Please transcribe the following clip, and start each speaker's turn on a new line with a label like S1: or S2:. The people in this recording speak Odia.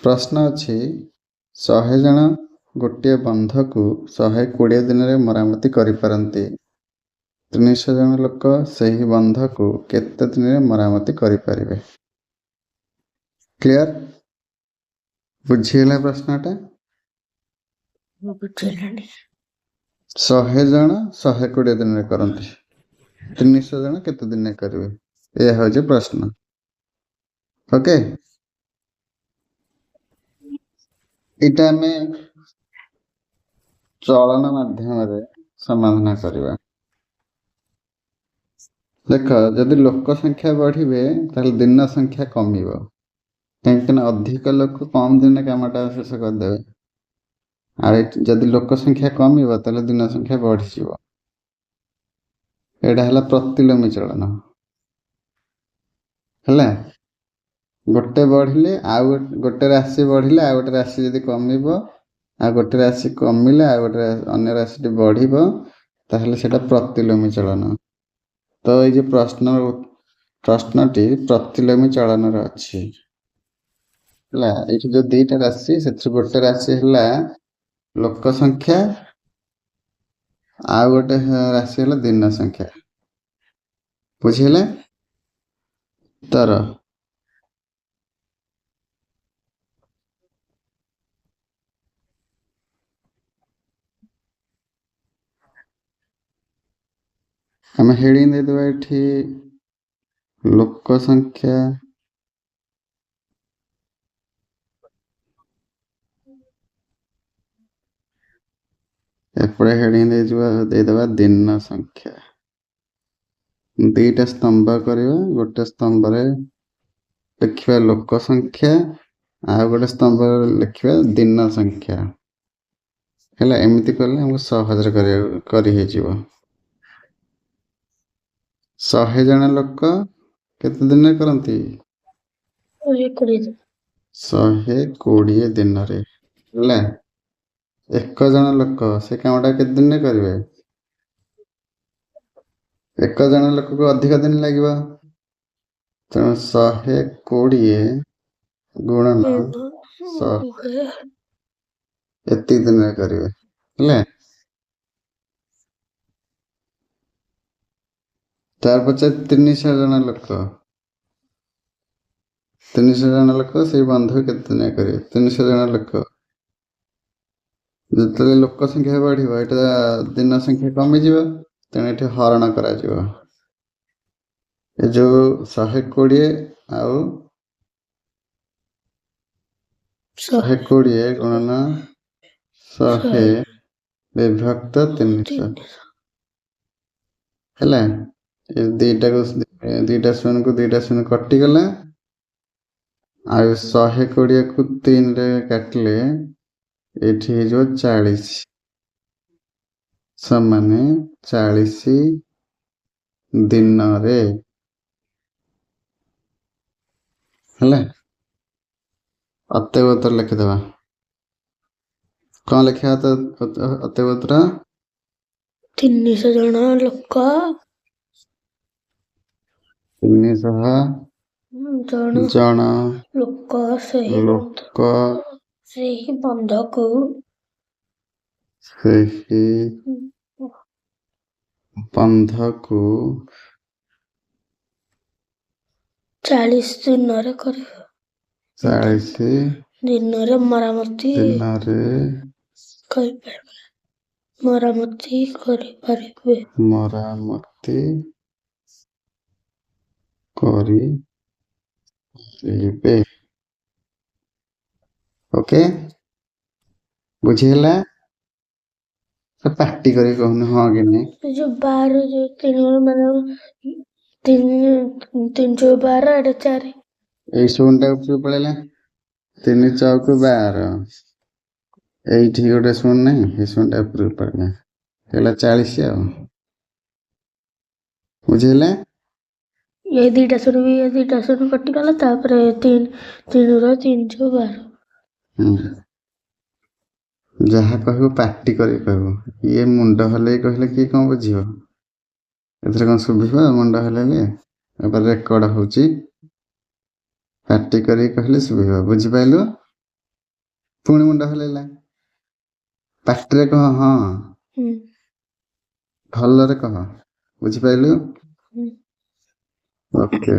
S1: ପ୍ରଶ୍ନ ଅଛି, 100 ଜଣ ଗୋଟିଏ ବନ୍ଧକୁ 120 ଦିନରେ ମରାମତି କରିପାରନ୍ତି। 300 ଜଣ ଲୋକ ସେହି ବନ୍ଧକୁ କେତେ ଦିନରେ ମରାମତି କରିପାରିବେ? କ୍ଲିଅର? ବୁଝିହେଲା ପ୍ରଶ୍ନଟା?
S2: ବୁଝିଲାଣି।
S1: 100 ଜଣ 120 ଦିନରେ କରନ୍ତି, 300 ଜଣ କେତେ ଦିନରେ କରିବେ? ଏହା ହେଉଛି ପ୍ରଶ୍ନ। ଓକେ, ଏଇଟା ଆମେ ଚଳନ ମାଧ୍ୟମରେ ସମାଧାନ କରିବା। ଦେଖ, ଯଦି ଲୋକ ସଂଖ୍ୟା ବଢିବେ ତାହେଲେ ଦିନ ସଂଖ୍ୟା କମିବ, କାହିଁକିନା ଅଧିକ ଲୋକ କମ ଦିନରେ କାମଟା ଶେଷ କରିଦେବେ। ଆଉ ଏଠି ଯଦି ଲୋକ ସଂଖ୍ୟା କମିବ ତାହେଲେ ଦିନ ସଂଖ୍ୟା ବଢିଯିବ। ଏଇଟା ହେଲା ପ୍ରତିଲୋମୀ ଚଳନ। ହେଲା, ଗୋଟେ ବଢିଲେ ଆଉ ଗୋଟେ ରାଶି ବଢିଲେ ଆଉ ଗୋଟେ ରାଶି ଯଦି କମିବ, ଆଉ ଗୋଟେ ରାଶି କମିଲେ ଆଉ ଗୋଟେ ଅନ୍ୟ ରାଶିଟି ବଢିବ, ତାହେଲେ ସେଇଟା ପ୍ରତିଲୋମୀ ଚଳନ। ତ ଏଇ ଯୋଉ ପ୍ରଶ୍ନଟି ପ୍ରତିଲୋମୀ ଚଳନରେ ଅଛି। ହେଲା, ଏଇଠି ଯୋଉ ଦିଟା ରାଶି, ସେଥିରୁ ଗୋଟେ ରାଶି ହେଲା ଲୋକ ସଂଖ୍ୟା, ଆଉ ଗୋଟେ ରାଶି ହେଲା ଦିନ ସଂଖ୍ୟା। ବୁଝିହେଲା? ଉତ୍ତର ଆମେ ହେଡିଂ ଦେଇଦେବା ଏଠି ଲୋକ ସଂଖ୍ୟା, ଏପଟେ ହେଡିଂ ଦେଇଦେବା ଦିନ ସଂଖ୍ୟା। ଦିଟା ସ୍ତମ୍ଭ କରିବା, ଗୋଟେ ସ୍ତମ୍ଭରେ ଲେଖିବା ଲୋକ ସଂଖ୍ୟା, ଆଉ ଗୋଟେ ସ୍ତମ୍ଭରେ ଲେଖିବା ଦିନ ସଂଖ୍ୟା। ହେଲା, ଏମିତି କଲେ ଆମକୁ ସହଜରେ କରି ହେଇଯିବ। 100 ଜଣ ଲୋକ କେତେ ଦିନରେ କରନ୍ତି?
S2: 120।
S1: 120 ଦିନରେ। ହେଲା, ଏକ ଜଣ ଲୋକ ସେ କାମଟା କେତେ ଦିନରେ କରିବେ? ଏକ ଜଣ ଲୋକକୁ ଅଧିକ ଦିନ ଲାଗିବ, ତେଣୁ 120 ଗୁଣନ 100 ଏତିକି ଦିନରେ କରିବେ। ହେଲା, ତାର ପଛରେ 300 ଜଣ ଲୋକ, 300 ଜଣ ଲୋକ ସେଇ ବନ୍ଧ କେତେ ଦିନରେ କରିବେ? 300 ଜଣ ଲୋକ, ଯେତେବେଳେ ଲୋକ ସଂଖ୍ୟା ବଢିବ ଏଇଟା ଦିନ ସଂଖ୍ୟା କମିଯିବ, ତେଣୁ ଏଠି ହରଣ କରାଯିବ। ଏ ଯୋଉ 120 ଆଉ 120 ଗୁଣନ 100 ବିଭକ୍ତ 300। ହେଲା, ଏ ଦିଟା ଶୂନକୁ ଦିଟା ଶୂନ କଟିଗଲା, ଆଉ 120କୁ 3ରେ କାଟିଲେ ଏଠି ହେଇଯିବ 40, ସମାନେ 40 ଦିନରେ। ହେଲା, ଅତଏବ ଉତ୍ତର ଲେଖିଦେବା। କଣ ଲେଖିବା ଅତଏବ ଉତ୍ତର?
S2: 300 ଜଣ ଲୋକ,
S1: 300
S2: ଜଣ
S1: ଜଣ
S2: ଲୋକ ସେହି
S1: ଲୋକ
S2: ସେହି ବନ୍ଧକୁ
S1: ସେହି ବନ୍ଧକୁ
S2: 40 ଦିନରେ କରିବେ।
S1: 40
S2: ଦିନରେ ମରାମତି
S1: ଦିନରେ
S2: କରିପାରିବେ, ମରାମତି କରିପାରିବେ,
S1: ମରାମତି କରିପାରିବେ। ଓକେ, ବୁଝିହେଲା? ପାଟି କରି କହୁନି ହଁ କି ନାଇଁ?
S2: ଏ ଯୋଉ 12 ଯୋଉ ତିନି ମାନେ ତିନି ତିନି ଯୋଉ 12, ଏଇଟା 4।
S1: ଏଇ ଶୂନଟା ଉପରକୁ ପଳେଇଲା, 3 ଚଉକୁ 12, ଏଇଠି ଗୋଟେ ଶୂନ ନାହିଁ, ଏଇ ଶୂନଟା ଉପରକୁ ପଳେଇଲା, ହେଲା 40। ଆଉ ବୁଝିହେଲା?
S2: ଏ ଦିଟା ଶୂନ ବି, ଏ ଦିଟା ଶୂନ କଟିଗଲା, ତାପରେ ତିନି ତିନିର ତିନି ଚଉ 12।
S1: ଯାହା କହିବୁ ପାଟି କରି କହିବୁ, ଇଏ ମୁଣ୍ଡ ହଲେଇ କହିଲେ କିଏ କଣ ବୁଝିବ? ଏଥିରେ କଣ ଶୁଭିବ ମୁଣ୍ଡ ହଲେଇଲେ? ଏପରେ ରେକର୍ଡ ହଉଛି, ପାଟି କରି କହିଲେ ଶୁଭିବ। ବୁଝିପାରିଲୁ? ପୁଣି ମୁଣ୍ଡ ହଲେଇଲା। ପାଟିରେ କହ ହଁ।
S2: ହୁଁ।
S1: ଭଲରେ କହ, ବୁଝିପାରିଲୁ?
S2: ହୁଁ।
S1: ଓକେ।